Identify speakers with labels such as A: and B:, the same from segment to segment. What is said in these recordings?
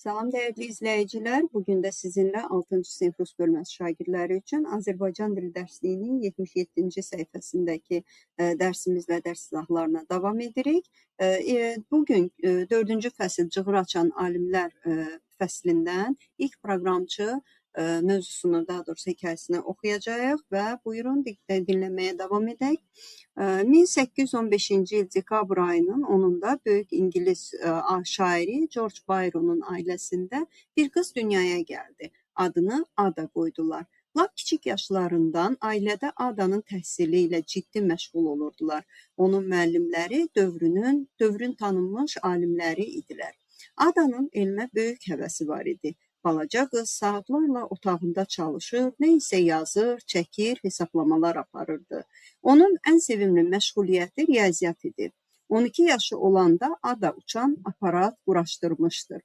A: Salam dəyərli izləyicilər, bu gün də sizinlə 6-cı sinif rus bölməsi şagirdləri üçün Azərbaycan dili dərsliyinin 77-ci səhifəsindəki dərsimizlə dərs izahlarına davam edirik. Bugün 4-cü fəsil Cığır açan alimlər fəslindən ilk proqramçı mövzusunu, daha doğrusu hekayəsini oxuyacağıq və buyurun dinləməyə davam edək. 1815-ci il dekabr ayının 10-da böyük İngilis şairi George Byron'un ailəsində bir qız dünyaya gəldi. Adını Ada qoydular. Lap kiçik yaşlarından ailədə Adanın təhsili ilə ciddi məşğul olurdular. Onun müəllimləri dövrün tanınmış alimləri idilər. Adanın elmə böyük həvəsi var idi. Balaca qız saatlarla otağında çalışır, nə isə yazır, çəkir, hesablamalar aparırdı. Onun ən sevimli məşğuliyyəti riyaziyyat idi. 12 yaşı olanda Ada uçan aparat quraşdırmışdır.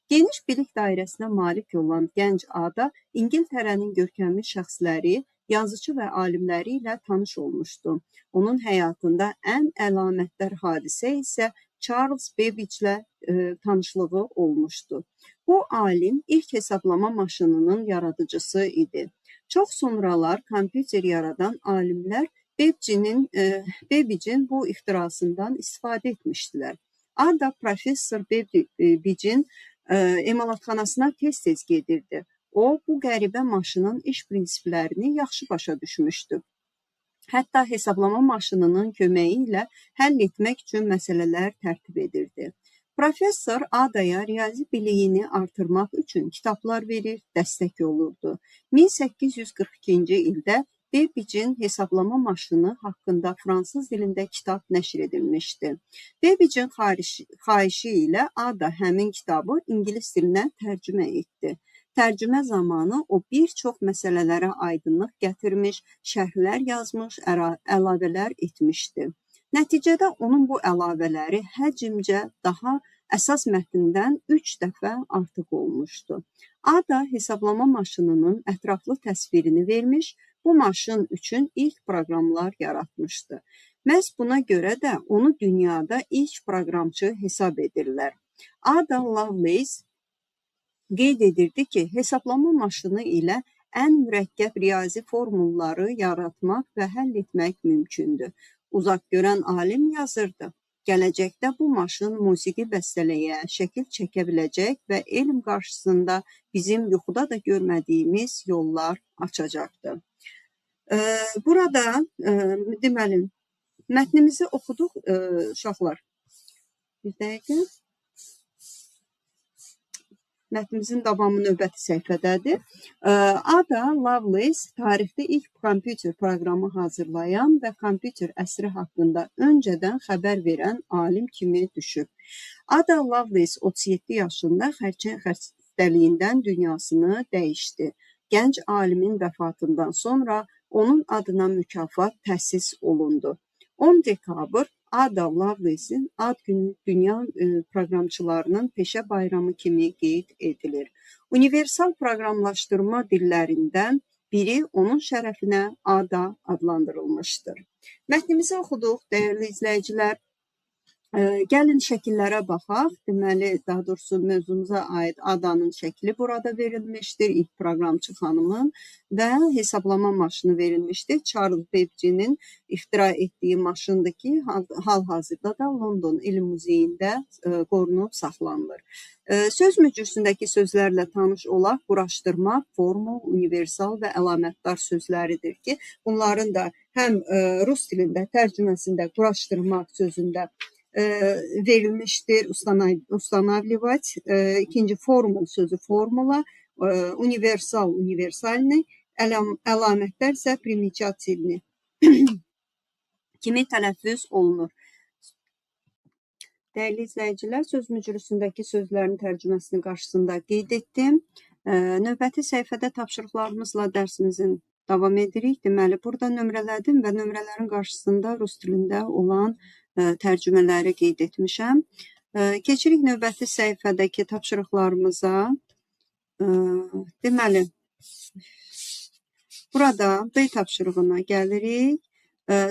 A: Geniş bilik dairəsinə malik olan gənc Ada İngiltərənin görkəmli şəxsləri, yazıcı və alimləri ilə tanış olmuşdu. Onun həyatında ən əlamətdar hadisə isə Charles Babbage-ilə tanışlığı olmuşdu. Bu alim ilk hesablama maşınının yaradıcısı idi. Çox sonralar kompüter yaradan alimlər Babbage'in bu ixtirasından istifadə etmişdilər. Ada professor Babbage'in emalatxanasına tez-tez gedirdi. O, bu qəribə maşının iş prinsiplərini yaxşı başa düşmüşdü. Hətta hesablama maşınının köməyi ilə həll etmək üçün məsələlər tərtib edirdi. Professor Adaya riyazi biliyini artırmaq üçün kitablar verir, dəstək olurdu. 1842-ci ildə Babbage'in hesablama maşını haqqında fransız dilində kitab nəşr edilmişdi. Babbage'in xahişi ilə Ada həmin kitabı ingilis dilinə tərcümə etdi. Tərcümə zamanı o bir çox məsələlərə aydınlıq gətirmiş, şərhlər yazmış, əlavələr etmişdi. Nəticədə onun bu əlavələri həcmcə daha əsas mətndən 3 dəfə artıq olmuşdu. Ada hesablama maşınının ətraflı təsvirini vermiş, bu maşın üçün ilk proqramlar yaratmışdı. Məhz buna görə də onu dünyada ilk proqramçı hesab edirlər. Ada Lovelace qeyd edirdi ki, hesablama maşını ilə ən mürəkkəb riyazi formulları yaratmaq və həll etmək mümkündür. Uzaq görən alim yazırdı: gələcəkdə bu maşın musiqi bəstələyə, şəkil çəkə biləcək və elm qarşısında bizim yuxuda da görmədiyimiz yollar açacaqdır. Burada deməli, mətnimizi oxuduq uşaqlar. Bir dəqiqə. Mətnimizin davamı növbəti səhifədədir. Ada Lovelace tarixdə ilk kompüter proqramı hazırlayan və kompüter əsri haqqında öncədən xəbər verən alim kimi düşüb. Ada Lovelace 37 yaşında xərçəng xəstəliyindən dünyasını dəyişdi. Gənc alimin vəfatından sonra onun adına mükafat təsis olundu. 10 dekabr Ada Lovelace'in ad günü dünya proqramçılarının peşə bayramı kimi qeyd edilir. Universal proqramlaşdırma dillərindən biri onun şərəfinə Ada adlandırılmışdır. Mətnimizi oxuduq, dəyərli izləyicilər. Gəlin şəkillərə baxaq. Deməli, daha doğrusu mövzumuza aid Adanın şəkli burada verilmişdir, ilk proqramçı xanımın və hesablama maşını verilmişdir. Charles Babbage'in ixtira etdiyi maşındır ki, hal-hazırda da London Elm Muzeyində qorunub saxlanılır. Söz möcüsündəki sözlərlə tanış olaq, quraşdırmaq, formul, universal və əlamətdar sözləridir ki, bunların da həm rus dilində tərcüməsində quraşdırmaq sözündə verilmişdir, ustanavlivat, ikinci formul sözü formula, universal, universalni, əlamətlər isə primechatelni kimi tələffüz olunur. Dəyərli izləyicilər, söz mücrüsündəki sözlərin tərcüməsini qarşısında qeyd etdim. Növbəti səhifədə tapşırıqlarımızla dərsimizin davam edirik. Deməli, burada nömrələdim və nömrələrin qarşısında rus dilində olan tərcümələri qeyd etmişəm. Keçirik növbəti səhifədəki tapşırıqlarımıza. Deməli, burada B tapşırığına gəlirik.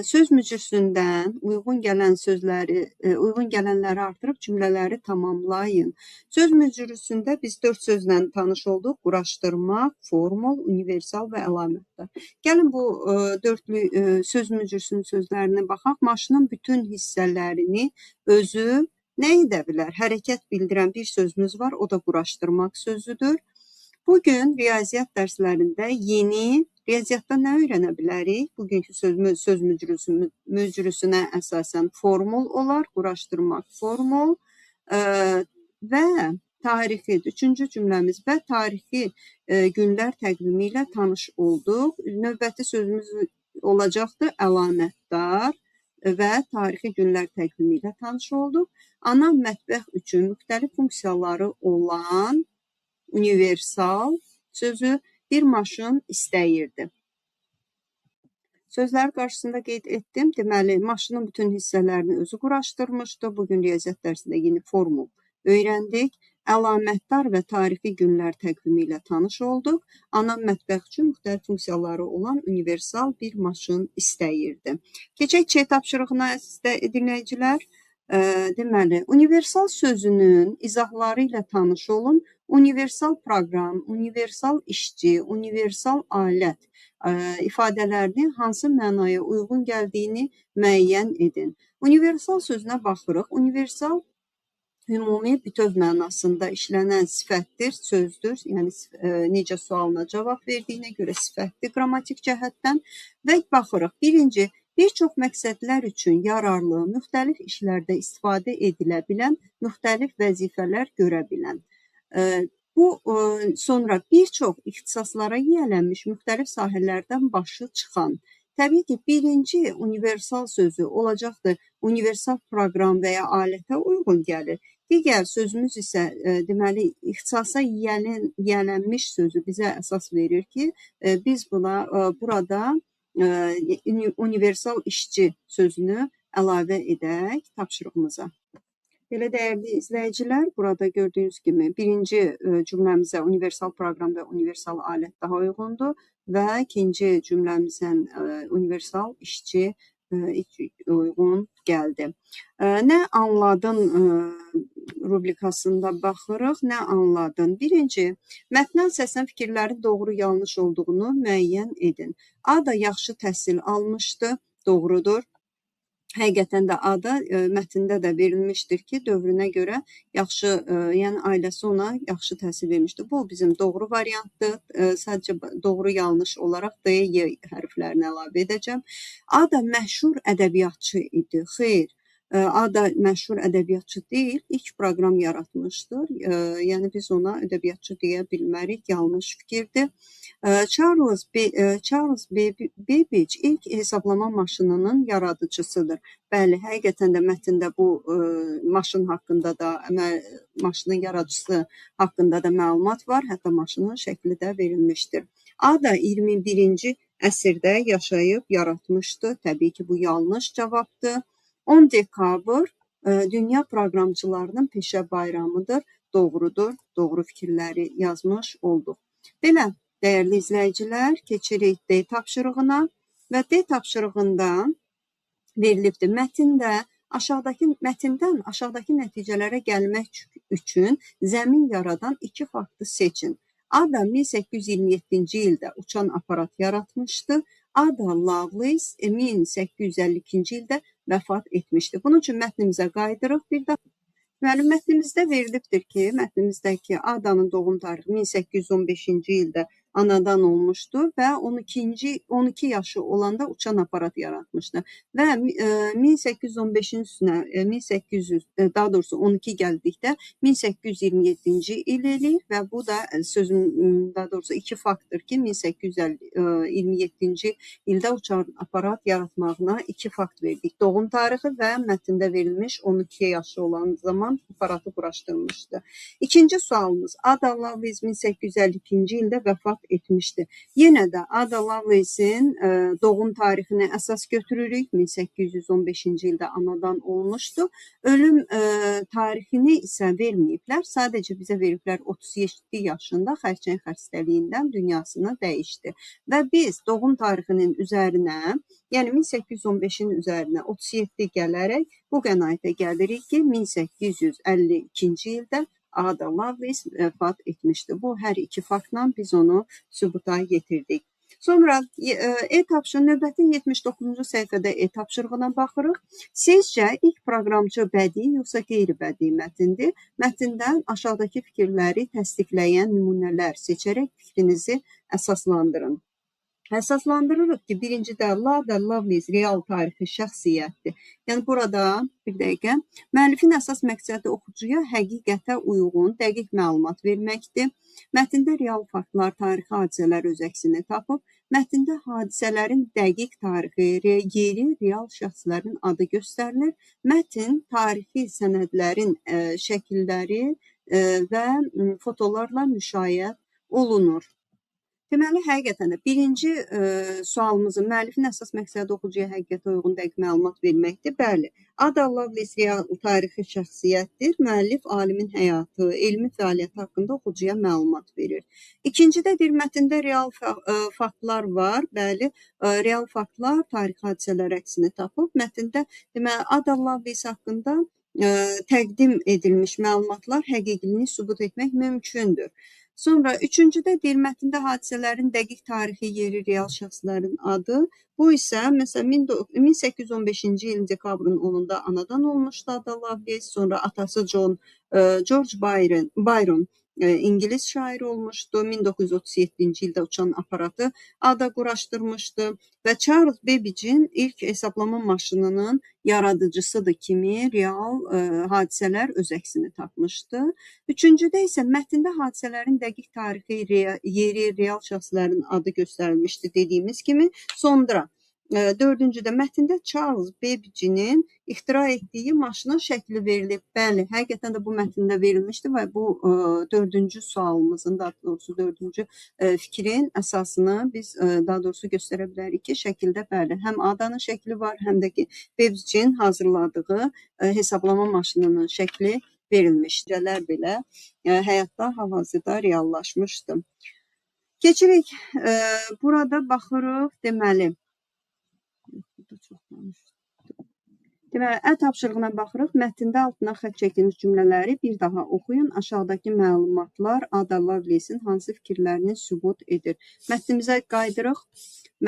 A: Söz mücrüsündən uyğun gələn sözləri, uyğun gələnləri artırıb cümlələri tamamlayın. Söz mücrüsündə biz 4 sözlə tanış olduq. Quraşdırmaq, formul, universal və əlamətdar. Gəlin bu dörtlü söz mücrüsünün sözlərinə baxaq. Maşının bütün hissələrini özü nə edə bilər? Hərəkət bildirən bir sözümüz var, o da quraşdırmaq sözüdür. Bugün riyaziyyat dərslərində yeni riyaziyyatda nə öyrənə bilərik? Bugünkü söz mücrüsünə əsasən formul olar, quraşdırmaq formul və tarixi, üçüncü cümləmiz və tarixi günlər təqvimi ilə tanış olduq. Növbəti sözümüz olacaqdır əlamətdar və tarixi günlər təqvimi ilə tanış olduq. Ana mətbəx üçün müxtəlif funksiyaları olan universal sözü bir maşın istəyirdi. Sözlər qarşısında qeyd etdim. Deməli, maşının bütün hissələrini özü quraşdırmışdı. Bugün riyaziyyat dərsində yeni formul öyrəndik. Əlamətdar və tarixi günlər təqvimi ilə tanış olduq. Ana mətbəx üçün müxtəlif funksiyaları olan universal bir maşın istəyirdi. Keçək C tapşırığına əziz dinləyicilər. Deməli, universal sözünün izahları ilə tanış olun. Universal proqram, universal işçi, universal alət ifadələrinin hansı mənaya uyğun gəldiyini müəyyən edin. Universal sözünə baxırıq. Universal ümumi, bütöv mənasında işlənən sifətdir, sözdür. Yəni, necə sualına cavab verdiyinə görə sifətdir qrammatik cəhətdən. Və baxırıq. Birinci, bir çox məqsədlər üçün yararlı, müxtəlif işlərdə istifadə edilə bilən, müxtəlif vəzifələr görə bilən. Bu, sonra bir çox ixtisaslara yiyələnmiş müxtəlif sahələrdən başı çıxan. Təbii ki, birinci universal sözü olacaqdır, universal proqram və ya alətə uyğun gəlir. Digər sözümüz isə deməli, ixtisasa yiyələnmiş sözü bizə əsas verir ki, biz buna burada universal işçi sözünü əlavə edək tapşırığımıza. Belə dəyərli izləyicilər, burada gördüyünüz kimi birinci cümləmizə universal proqram və universal alət daha uyğundur və ikinci cümləmizə universal işçi uyğun gəldi. Nə anladın rubrikasında baxırıq. Nə anladın? Birinci, mətnə əsasən fikirlərin doğru yanlış olduğunu müəyyən edin. Ada yaxşı təhsil almışdı, doğrudur. Həqiqətən də Ada mətndə də verilmişdir ki, dövrünə görə yaxşı, yəni ailəsi ona yaxşı təhsil vermişdi. Bu bizim doğru variantdır. Sadəcə doğru yanlış olaraq D, Y hərflərini əlavə edəcəm. Ada məşhur ədəbiyyatçı idi. Xeyr, Ada məşhur ədəbiyyatçı deyil, ilk proqram yaratmışdır. Yəni biz ona ədəbiyyatçı deyə bilmərik, yanlış fikirdir. Charles Babbage ilk hesablama maşınının yaradıcısıdır. Bəli, həqiqətən də mətndə bu maşın haqqında da, maşının yaradıcısı haqqında da məlumat var, hətta maşının şəkli də verilmişdir. Ada 21-ci əsrdə yaşayıb yaratmışdı. Təbii ki, bu yanlış cavabdır. 10 dekabr dünya proqramçılarının peşə bayramıdır. Doğrudur, doğru fikirləri yazmış olduq. Belə, dəyərli izləyicilər, keçirik D tapşırığına və D tapşırığında verilibdir. Mətndə aşağıdakı mətndən aşağıdakı nəticələrə gəlmək üçün zəmin yaradan iki faktı seçin. Ada 1827-ci ildə uçan aparat yaratmışdı. Ada Lovelace 1852-ci ildə vəfat etmişdi. Bunun üçün mətnimizə qayıdırıq bir daha. Deməli, mətnimizdə verilibdir ki, mətnimizdəki Adanın doğum tarixi 1815-ci ildə anadan olmuşdu və 12 yaşı olanda uçan aparat yaratmışdı. Və 1815-in üstünə 1800, daha doğrusu 12 gəldikdə 1827-ci il eləyir və bu da sözün, daha doğrusu iki faktdır ki, 1827-ci ildə uçan aparat yaratmağına iki fakt verdik. Doğum tarixi və mətndə verilmiş 12 yaşı olan zaman aparatı quraşdırmışdı. İkinci sualımız, Ada Lovelace 1852-ci ildə vəfat vəfat etmişdi. Yenə də Ada Lovelace-in doğum tarixini əsas götürürük. 1815-ci ildə anadan olmuşdu. Ölüm tarixini isə verməyiblər. Sadəcə bizə veriblər 37 yaşında xərçəng xəstəliyindən dünyasını dəyişdi. Və biz doğum tarixinin üzərinə, yəni 1815-in üzərinə 37 gələrək bu qənaətə gəlirik ki, 1852-ci ildə Ada Lovelace vəfat etmişdi. Bu, hər iki faktla biz onu sübuta yetirdik. Sonra e-tapşırıq, növbəti 79-cu səhifədə e-tapşırığına baxırıq. Sizcə ilk proqramçı bədii yoxsa qeyri-bədii mətindir? Mətndən aşağıdakı fikirləri təsdiqləyən nümunələr seçərək fikrinizi əsaslandırın. Əsaslandırırıq ki, birincidə Ada Lovelace real tarixi şəxsiyyətdir. Yəni burada bir dəqiqə, müəllifin əsas məqsədi oxucuya həqiqətə uyğun, dəqiq məlumat verməkdir. Mətndə real faktlar, tarixi hadisələr öz əksini tapıb. Mətndə hadisələrin dəqiq tarixi, yeri, real şəxslərin adı göstərilir. Mətn tarixi sənədlərin şəkilləri və fotolarla müşayiət olunur. Deməli, həqiqətən də birinci sualımızın müəllifin əsas məqsədi oxucuya həqiqətə uyğun dəqiq məlumat verməkdir. Bəli, Ada Lovelace real tarixi şəxsiyyətdir. Müəllif alimin həyatı, elmi fəaliyyəti haqqında oxucuya məlumat verir. İkincidə deyir, mətndə real faktlar var. Bəli, real faktlar tarixi hadisələr əksini tapıb. Mətndə deməli, Ada Lovelace haqqında təqdim edilmiş məlumatlar həqiqiliyini sübut etmək mümkündür. Sonra üçüncüdə deyir, mətndə hadisələrin dəqiq tarixi, yeri, real şəxslərin adı. Bu isə məsələn 1815-ci ilin dekabrın 10-da anadan olmuşdu Ada Lovelace. Sonra atası George Byron İngilis şairi olmuşdu. 1937-ci ildə uçan aparatı Ada quraşdırmışdı və Charles Babbage'in ilk hesablama maşınının yaradıcısıdır kimi real hadisələr öz əksini tapmışdı. Üçüncüdə isə mətndə hadisələrin dəqiq tarixi, yeri, real şəxslərin adı göstərilmişdi dediyimiz kimi. Sonra dördüncüdə mətndə Charles Babbage'in ixtira etdiyi maşının şəkli verilib. Bəli, həqiqətən də bu mətndə verilmişdi və bu dördüncü sualımızın, daha doğrusu dördüncü fikrin əsasını biz daha doğrusu göstərə bilərik ki, şəkildə bəli, həm Adanın şəkli var, həm də ki Babbage'in hazırladığı hesablama maşınının şəkli verilmişdi. Belə həyatda hal-hazırda reallaşmışdı. Keçirik, burada baxırıq, deməli, Deməli, Ə tapşırığına baxırıq. Mətndə altına xətt çəkilmiş cümlələri bir daha oxuyun. Aşağıdakı məlumatlar Ada Lovelace-in hansı fikirlərini sübut edir? Mətnimizə qayıdırıq.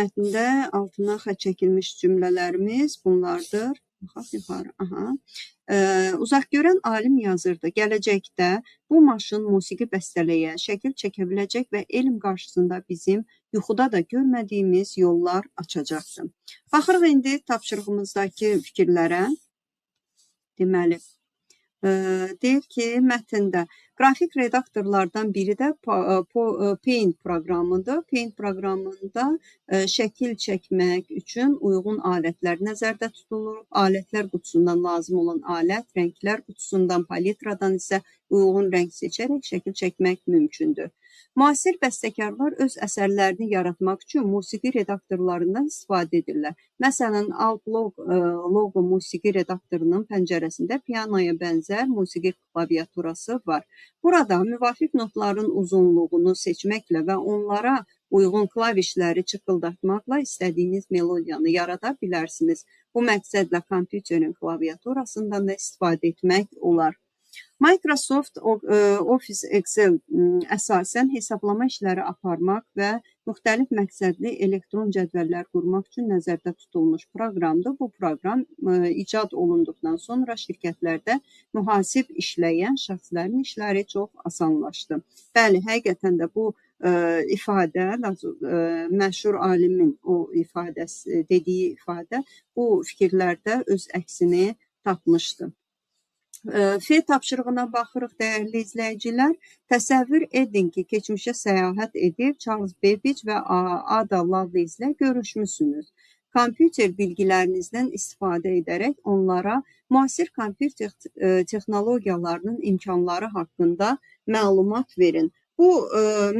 A: Mətndə altına xətt çəkilmiş cümlələrimiz bunlardır. Baxaq yuxarı. Aha. Uzaq görən alim yazırdı. Gələcəkdə bu maşın musiqi bəstələyə, şəkil çəkə biləcək və elm qarşısında bizim yuxuda da görmədiyimiz yollar açacaqdır. Baxırıq indi tapşırığımızdakı fikirlərə. Deməli, deyir ki, mətndə qrafik redaktorlardan biri də Paint proqramıdır. Paint proqramında şəkil çəkmək üçün uyğun alətlər nəzərdə tutulur. Alətlər qutusundan lazım olan alət, rənglər qutusundan, palitradan isə uyğun rəng seçərək şəkil çəkmək mümkündür. Müasir bəstəkarlar öz əsərlərini yaratmaq üçün musiqi redaktorlarından istifadə edirlər. Məsələn, Alt Logo musiqi redaktorunun pəncərəsində pianoya bənzər musiqi klaviaturası var. Burada müvafiq notların uzunluğunu seçməklə və onlara uyğun klavişləri çıqıldatmaqla istədiyiniz melodiyanı yarada bilərsiniz. Bu məqsədlə kompüterin klaviaturasından da istifadə etmək olar. Microsoft Office Excel əsasən hesablama işləri aparmaq və müxtəlif məqsədli elektron cədvəllər qurmaq üçün nəzərdə tutulmuş proqramdır. Bu proqram icad olunduqdan sonra şirkətlərdə mühasib işləyən şəxslərin işləri çox asanlaşdı. Bəli, həqiqətən də bu ifadə, məşhur alimin o ifadəsi, dediyi ifadə bu fikirlərdə öz əksini tapmışdı. F tapşırığına baxırıq, dəyərli izləyicilər. Təsəvvür edin ki, keçmişə səyahət edib Charles Babbage və Ada Lovelace ilə görüşmüsünüz. Kompüter bilgilərinizdən istifadə edərək onlara müasir kompüter texnologiyalarının imkanları haqqında məlumat verin. Bu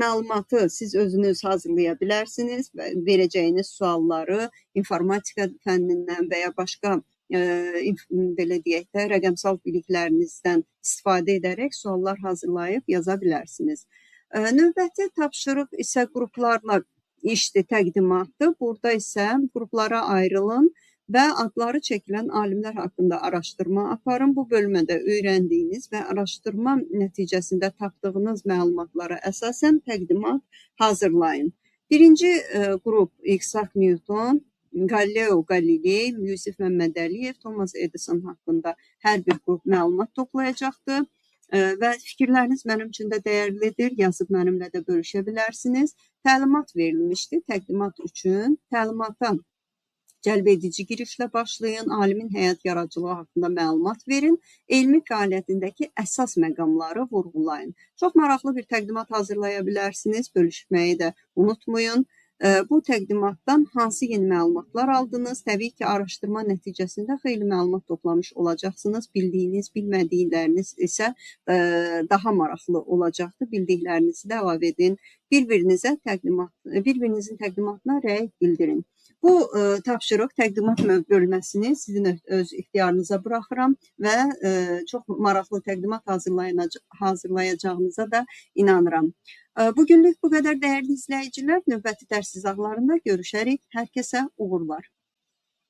A: məlumatı siz özünüz hazırlaya bilərsiniz və verəcəyiniz sualları informatika fənnindən və ya başqa belə deyək də, rəqəmsal biliklərinizdən istifadə edərək suallar hazırlayıb yaza bilərsiniz. Növbəti tapşırıq isə qruplarla işdir, təqdimatdır. Burada isə qruplara ayrılın və adları çəkilən alimlər haqqında araşdırma aparın. Bu bölmədə öyrəndiyiniz və araşdırma nəticəsində tapdığınız məlumatlara əsasən təqdimat hazırlayın. Birinci qrup İsaac Newton, Galileo Galilei, Yusif Məmmədəliyev, Thomas Edison haqqında hər bir qrup məlumat toplayacaqdır. Və fikirləriniz mənim üçün də dəyərlidir. Yazıb mənimlə də bölüşə bilərsiniz. Təlimat verilmişdi təqdimat üçün. Təlimata cəlbedici girişlə başlayın, alimin həyat yaradıcılığı haqqında məlumat verin, elmi fəaliyyətindəki əsas məqamları vurğulayın. Çox maraqlı bir təqdimat hazırlaya bilərsiniz, bölüşməyi də unutmayın. Bu təqdimatdan hansı yeni məlumatlar aldınız? Təbii ki, araşdırma nəticəsində xeyli məlumat toplamış olacaqsınız. Bildiyiniz, bilmədikləriniz isə daha maraqlı olacaqdır. Bildiklərinizi də əlavə edin. Bir-birinizin təqdimatına rəy bildirin. Bu tapşırıq təqdimat bölməsini sizin öz ixtiyarınıza buraxıram və çox maraqlı təqdimat hazırlayacağınıza da inanıram. Bugünlük bu qədər dəyərli izləyicilər. Növbəti dərs izahlarında görüşərik. Hər kəsə uğurlar.